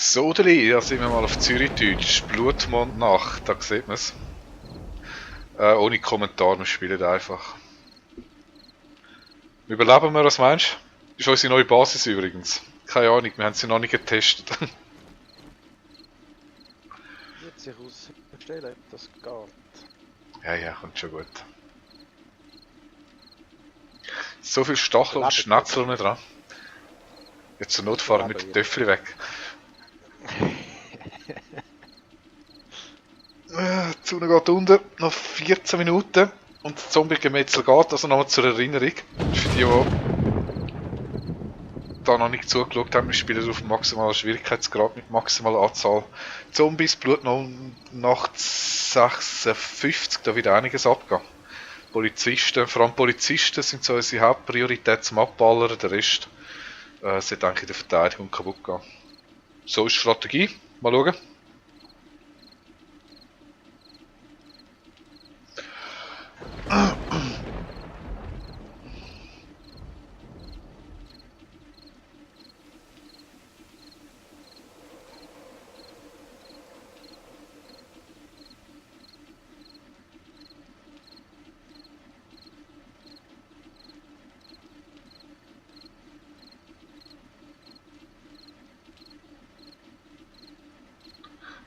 So, da sind wir mal auf Zürichdeutsch. Blutmondnacht, da sieht man es. Ohne Kommentar, wir spielen einfach. Überleben wir, was meinst du? Das ist unsere neue Basis übrigens. Keine Ahnung, wir haben sie noch nicht getestet. Wird sich herausstellen, ob das geht. Ja, kommt schon gut. So viel Stachel und Schnetzel nicht dran. Jetzt zur Not fahren mit den Töffel weg. Die Sonne geht unter, noch 14 Minuten und das Zombie-Gemetzel geht, also nochmal zur Erinnerung. Für die da noch nicht zugeschaut haben, wir spielen auf maximaler Schwierigkeitsgrad mit maximaler Anzahl Zombies, Blutnacht 56, da wird einiges abgehen. Polizisten, vor allem Polizisten sind so unsere Hauptpriorität zum Abballern, der Rest sollte eigentlich in der Verteidigung kaputt gehen. So ist die Strategie, mal schauen.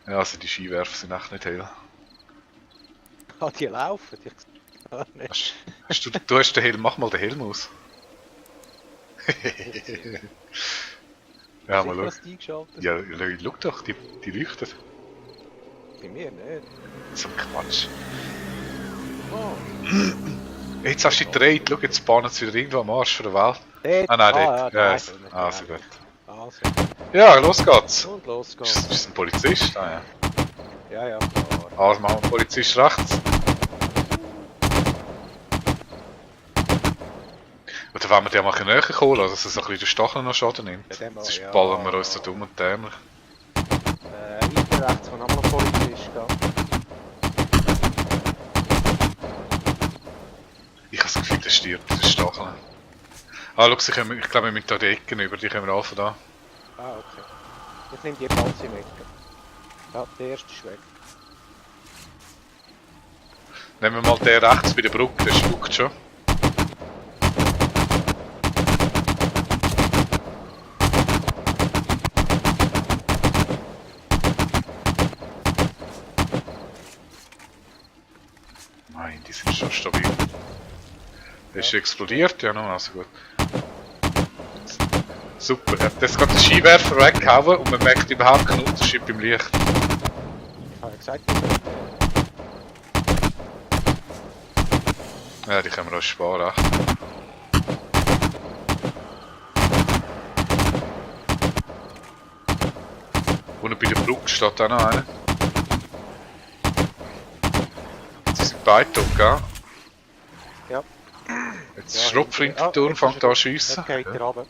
Ja, also die Skiwerfer sind echt nicht hell. Ah, die laufen, die gar nicht. Du hast den Helm, mach mal den Helm aus. Ja, mal schau. Ja, schau doch, die leuchtet. Bei mir nicht. So ein Quatsch. Oh. Jetzt hast du dich gedreht, schau, jetzt bahnen sie wieder irgendwo am Arsch von der Welt. Dort. Ah nein, dort. Ja, ja, sehr gut. Also. Ja, los geht's. Und los Ist geht's. das ein Polizist? Ah ja. Ja, klar. Also machen wir einen Polizist rechts. Oder wollen wir den mal näher kommen, also dass er so ein bisschen den Stachel noch Schaden nimmt? Ja, Sonst ja. ballen wir uns so dumm und dämlich. Weiter rechts, wo nochmal ein Polizist geht. Ich habe das Gefühl, der stirbt, der Stachel. Ah, schau, ich glaube, wir müssen da die Ecken über, die können wir alle von da. Ah, okay. Ich nehme die ganze mit. Ja, der erste ist weg. Nehmen wir mal den rechts bei der Brücke, der spuckt schon. Nein, die sind schon stabil. Der ist explodiert, ja, noch, also gut. Super, er hat jetzt gerade den Skiwerfer weggehauen und man merkt überhaupt keinen Unterschied beim Licht. Ich habe gesagt, Ja, die können wir uns sparen. Unten bei der Brücke steht auch noch einer. Sie sind beide tot, gell? ja. Jetzt ist Schrotflintenturm, fängt an zu schiessen. Jetzt geht er runter.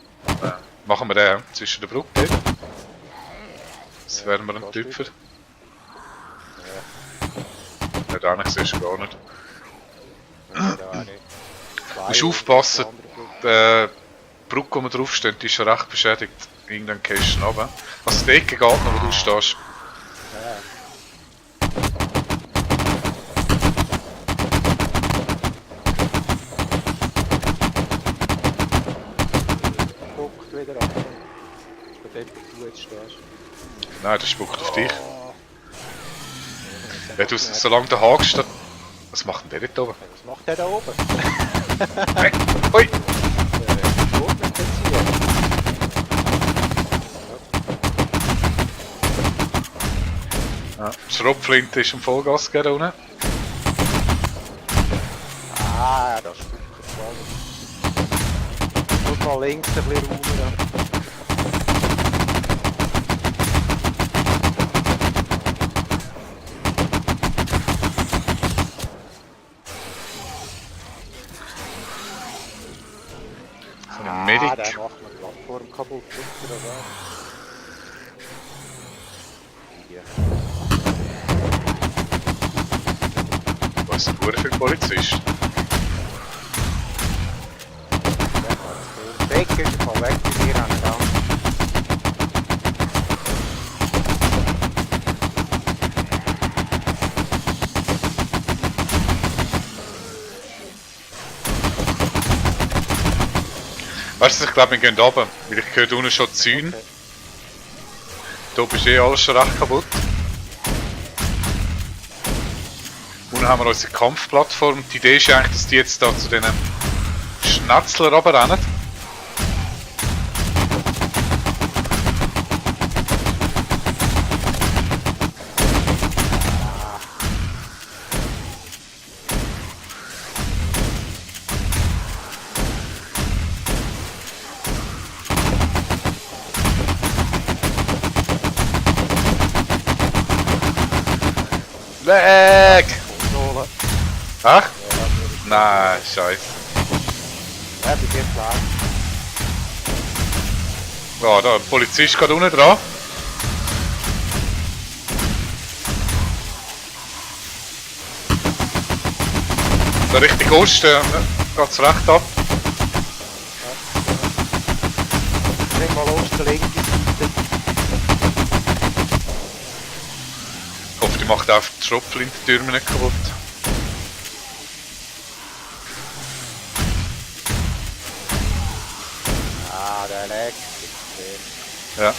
Machen wir den zwischen der Brücke dort. Das wären wir ein Tüpfer. Ja, da nicht siehst du gar nicht. Du musst aufpassen, die Brücke, wo wir draufstehen, die ist schon recht beschädigt. Irgendwann gehst du runter. Also die Ecke geht noch, wo du stehst. Guckt wieder ab. Bei dort, wo du jetzt stehst. Nein, der spuckt auf dich. Wenn du solange der Haken steht. Was macht denn der dort oben? Was macht der da oben? Hey, ui! Gut, mit der Ziel. Ja, die Schrotflinte ist im Vollgas gegeben unten. Ah, das stimmt. Muss mal links ein bisschen runter. So ein Medic. Der macht eine Plattform kaputt. Oder so. Hier. Was ist denn für ein Polizist? Weg ist er weg, bei mir an der Hand. Weißt du, ich glaube, wir gehen runter, weil ich höre unten schon Zäune. Okay. Da ist eh alles schon recht kaputt. Unten haben wir unsere Kampfplattform. Die Idee ist eigentlich, dass die jetzt da zu diesen Schnetzlern runterrennen. Weg! Konsole. Ach? Ja, Nein, scheiße. ja, bei dir klar. Ja, da, ein Polizist geht unten dran. Da Richtung Osten geht's recht ab. Bring mal los, der linke Seite. Ich hoffe, die macht auch die Schrotflintentürme nicht kaputt. Ah, der leckt. Ja.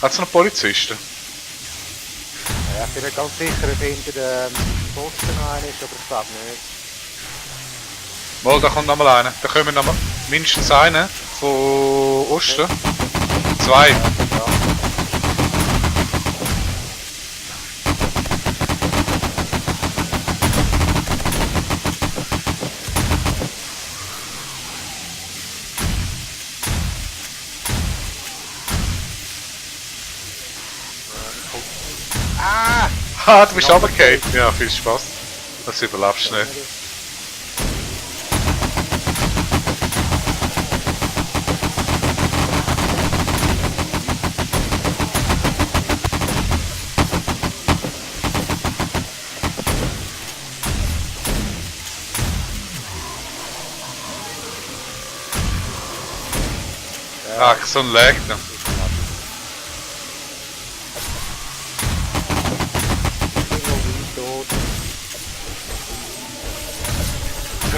Hat es noch Polizisten? Ja, ich bin nicht ganz sicher, ob hinter dem Posten noch einer ist, aber ich glaube nicht. Mal, da kommt noch mal einer. Da kommen noch mal mindestens einen von Osten. Zwei. Ja. Ah! Ha, du bist runtergefallen. Ja, viel Spaß. Das überlebst du nicht. Ach, so ein Lag noch.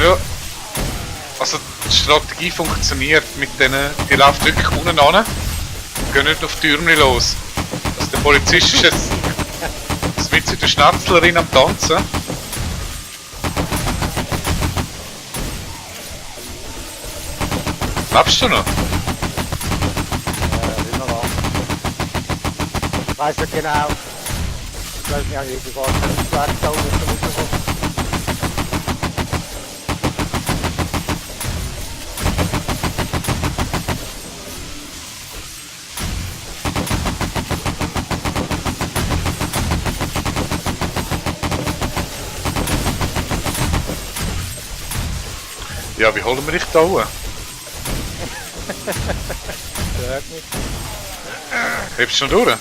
Ja. Also die Strategie funktioniert mit denen, die läuft wirklich unten an, gehen nicht auf die Türme los. Also der Polizist ist jetzt mit der Schnetzlerin am Tanzen. Lebst du noch? Immer noch. Ich weiss nicht genau. Ich weiß nicht, irgendwie war es ein Werk da unten. Ja, wie holen wir dich da hoch? Stört mich. Hebst du schon durch?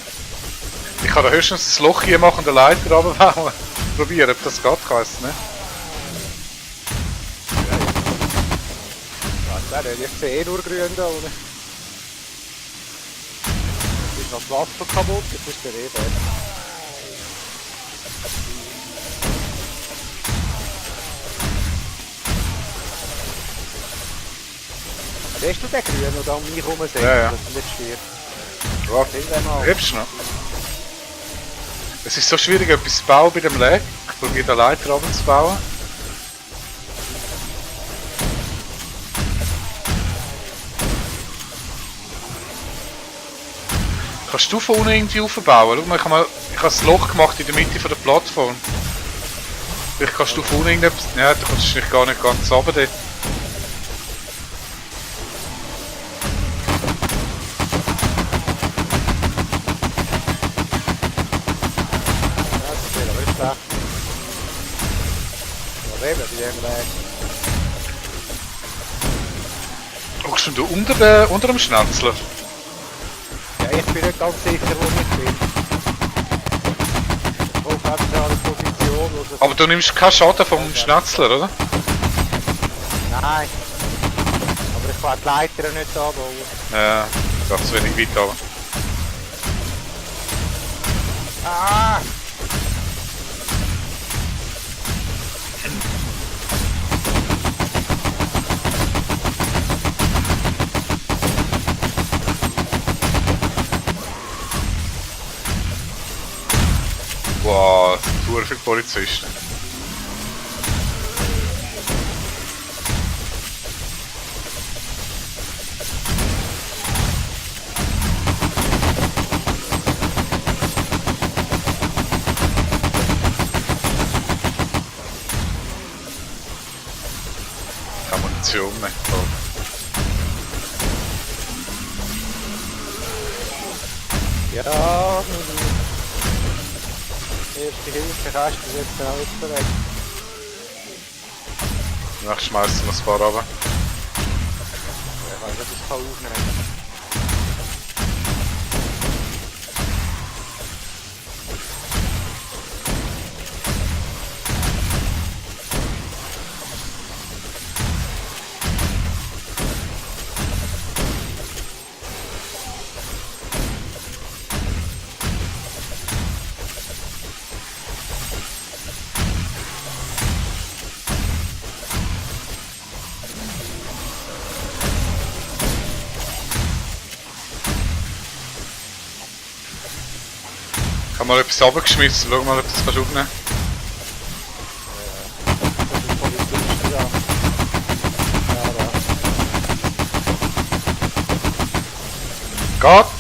Ich kann da höchstens das Loch hier machen und den Leiter runterbauen. Probieren, ob das geht, ich weiss es nicht. Was wäre denn? Ich sehe nur grün da unten. Ist noch das Wasser kaputt? Jetzt ist der eh fertig. Siehst du den Grün, der da um mich herum sitzt, Ja, ja. dass er nicht stirbt? Warte, Sehen wir mal. hebst du noch? Es ist so schwierig, etwas zu bauen bei dem Lag. Ich probiere den Leiter runterzubauen. Kannst du von unten irgendwie aufbauen? Schau mal, ich habe ein Loch gemacht in der Mitte von der Plattform. Vielleicht kannst du von unten irgendetwas... Ja, du kommst nicht gar nicht ganz runter dort. Ja, das ist aber nicht schlecht. Ja, eben, bei dem Weg. Guckst du unter dem Schnetzler? Ja, ich bin nicht ganz sicher, wo ich bin. Ich hoffe, einfach an der Position, wo es... Aber du nimmst keinen Schaden vom Schnetzler, oder? Nein. Aber ich kann die Leiter nicht anbauen. Ja. Geht zu wenig weit runter. Ah! Wow, es sind sehr viele Polizisten. Keine Munition mehr. Ja, erste Hilfe kannst du jetzt genau nicht bereit. Danach schmeißen wir das Paar runter. Ich weiß nicht, ob ich das aufnehmen Ich habe mal etwas runtergeschmissen, schau mal, ob du das aufnehmen Das ist Polizisten, ja. Ja, kannst.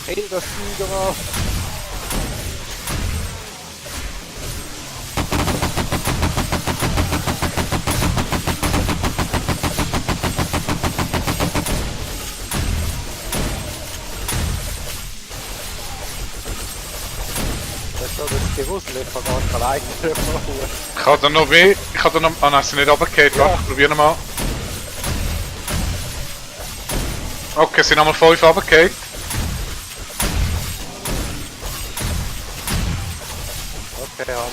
Geht! Kill das Fliegen mal. Das ist so das Gewusel, ich kann gar nicht alleine machen. Ich habe da noch weh. Ich habe da noch. Ah nein, sie sind nicht runtergefallen. Ja. Warte, probieren mal. Okay, sind nochmal 5 runtergefallen. Okay, ja.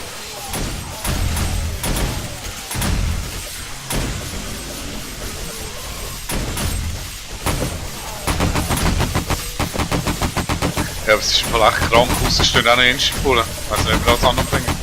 Ja, aber es ist im Fall echt krank. Aussen stehen auch noch Insta-Bullen. Also nicht, ob wir das anbringen.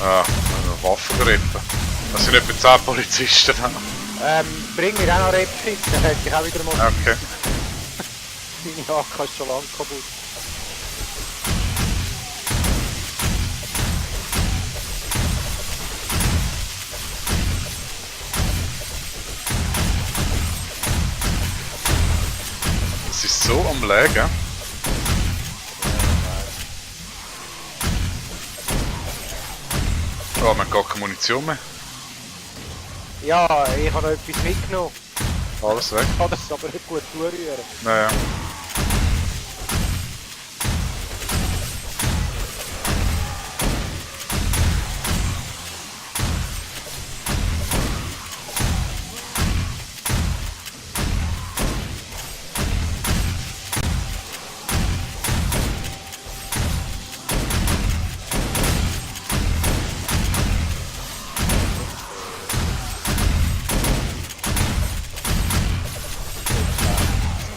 Ah, also Waffengrippe. Das sind etwa 10 Polizisten da. Bring mir auch noch Repkit, dann hätte ich auch wieder mal. Okay. Deine AK ist schon lang kaputt. Es ist so am Legen. Oh, man hat gar keine Munition mehr. Ja, ich habe noch etwas mitgenommen. Alles weg. Ich kann das aber nicht gut zurühren. Naja.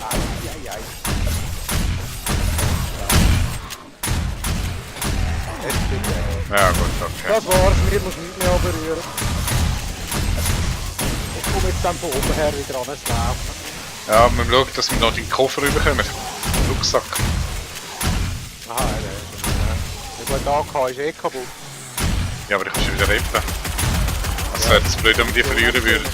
Eieiei. Jetzt bin ich. Ja gut, okay. Das war's, mir muss nichts mehr berühren. Ich komme jetzt dann von oben her wieder an das Laufen. Ja, wir schauen, dass wir noch den Koffer rüberkommen. Den Rucksack. Aha, der gute AK ist eh kaputt. Ja, aber ich kann schon wieder retten. Also wäre es blöd, wenn wir die verlieren würden.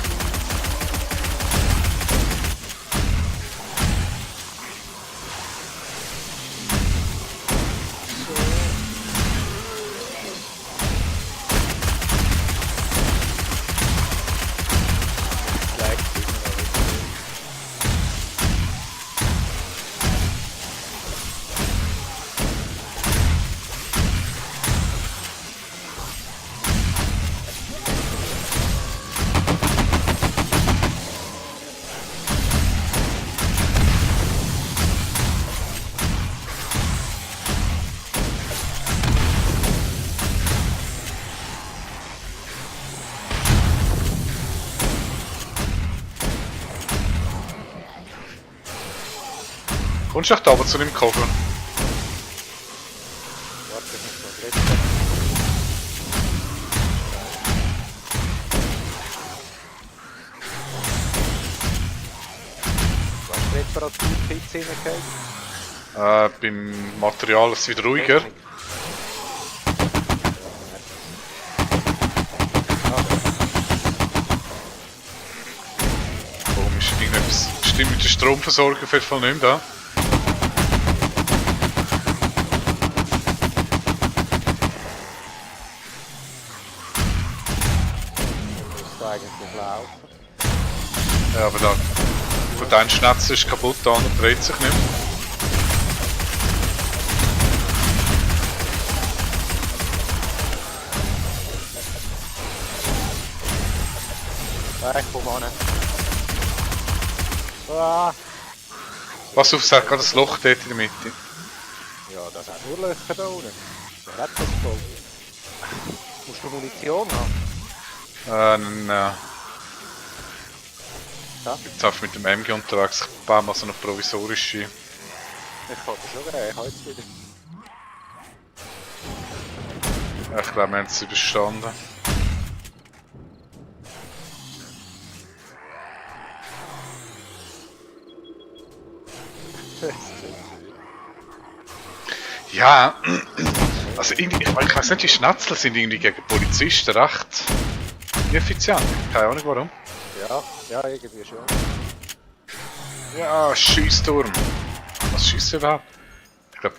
Kommst du echt aber zu dem Koffer? Warte, ich muss noch retten. Was ist die Reparatur-Kits hineingefallen? Beim Material ist es wieder ruhiger. Warum ist irgendetwas bestimmt mit der Stromversorgung auf jeden Fall nicht mehr da? Müsste eigentlich laufen. Ja, aber da. Dein Schnetzel ist kaputt, der andere dreht sich nicht. Ja, ich komme an. Ah. Pass auf, es hat gerade ein Loch dort in der Mitte. Ja, das hat nur Löcher da unten. Wer hat das gebaut? Musst du Munition haben? Nein. Ja? Jetzt einfach mit dem MG unterwegs. Ich baue mal so eine provisorische. Ich kann das schon gehen, ich habe jetzt wieder. Ja, ich glaube, wir haben es überstanden. Ja, also irgendwie, ich weiß nicht, die Schnetzel sind irgendwie gegen Polizisten recht effizient. Keine Ahnung warum. Ja, irgendwie schon. Ja, Schiessturm. Was schießt er überhaupt? Ich glaube,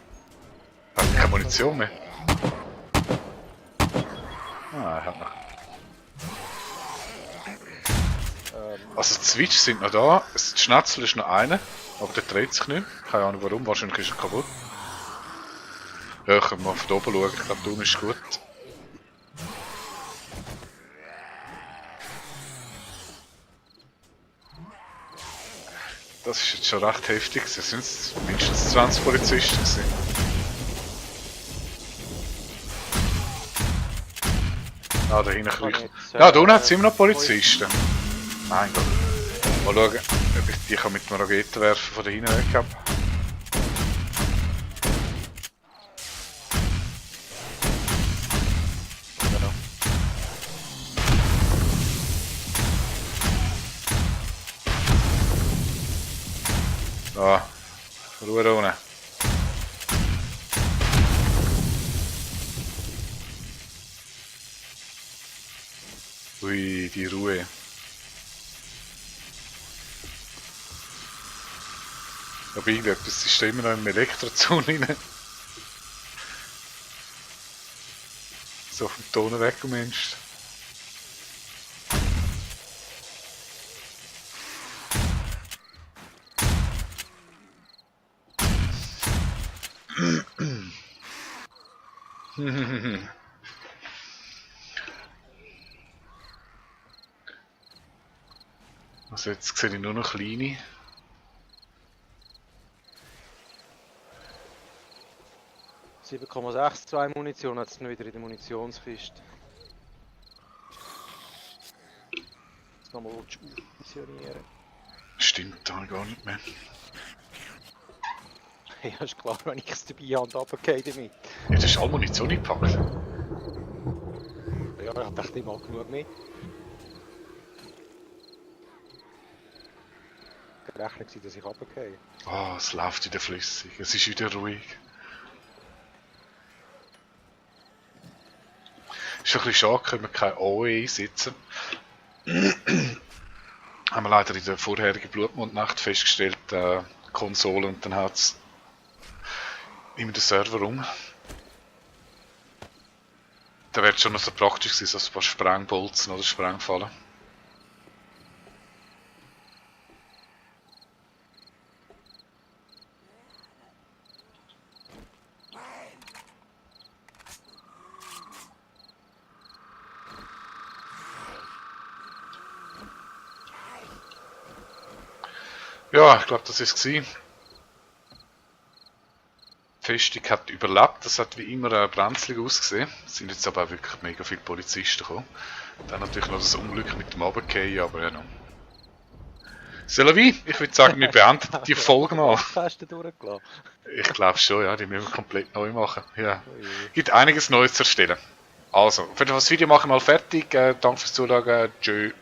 er hat keine Munition mehr. Ah, er hat noch. Also die Switch sind noch da, das Schnetzel ist noch einer, aber der dreht sich nicht. Keine Ahnung warum, wahrscheinlich ist er kaputt. Ja, ich kann mal von oben schauen, ich glaube, du ist gut. Das ist jetzt schon recht heftig, es sind mindestens 20 Polizisten gewesen. Ah, da hinten kriecht. Ja, da unten hat es immer noch Polizisten. Mein Gott. Mal schauen, ob ich die kann mit dem Raketenwerfer von da hinten weg habe. Da, Ruhe da unten. Ui, die Ruhe. Aber irgendetwas ist da immer noch im Elektrozaun rein. So vom Ton weg, du Mensch. Also jetzt sehe ich nur noch kleine. $7,62 Munition hat es noch wieder in der Munitionskiste. Jetzt kann man missionieren. Stimmt, da habe ich gar nicht mehr. Ja, ist klar, wenn ich es dabei habe und runtergehe damit. Ja, das ist all Munition eingepackt. Ja, ich dachte, ich mag genug mit. Gerechnet war, dass ich runtergehe. Ah, es läuft wieder flüssig, es ist wieder ruhig. Ist ein bisschen schade, können wir kein OE einsetzen. Haben wir leider in der vorherigen Blutmondnacht festgestellt, Konsole, und dann hat es immer den Server rum. Da wäre es schon noch so praktisch gewesen, so ein paar Sprengbolzen oder Sprengfallen. Ja, ich glaube, das ist es gewesen. Die Festung hat überlebt, das hat wie immer brenzlig ausgesehen. Es sind jetzt aber auch wirklich mega viele Polizisten gekommen. Dann natürlich noch das Unglück mit dem Runterfallen, aber ja noch. Selavi, ich würde sagen, wir beenden die Folge mal. Hast du durchgelassen? Ich glaube schon, ja, die müssen wir komplett neu machen. Ja. Ui. Gibt einiges Neues zu erstellen. Also, für das Video mache ich mal fertig. Danke fürs Zuschauen. Tschö.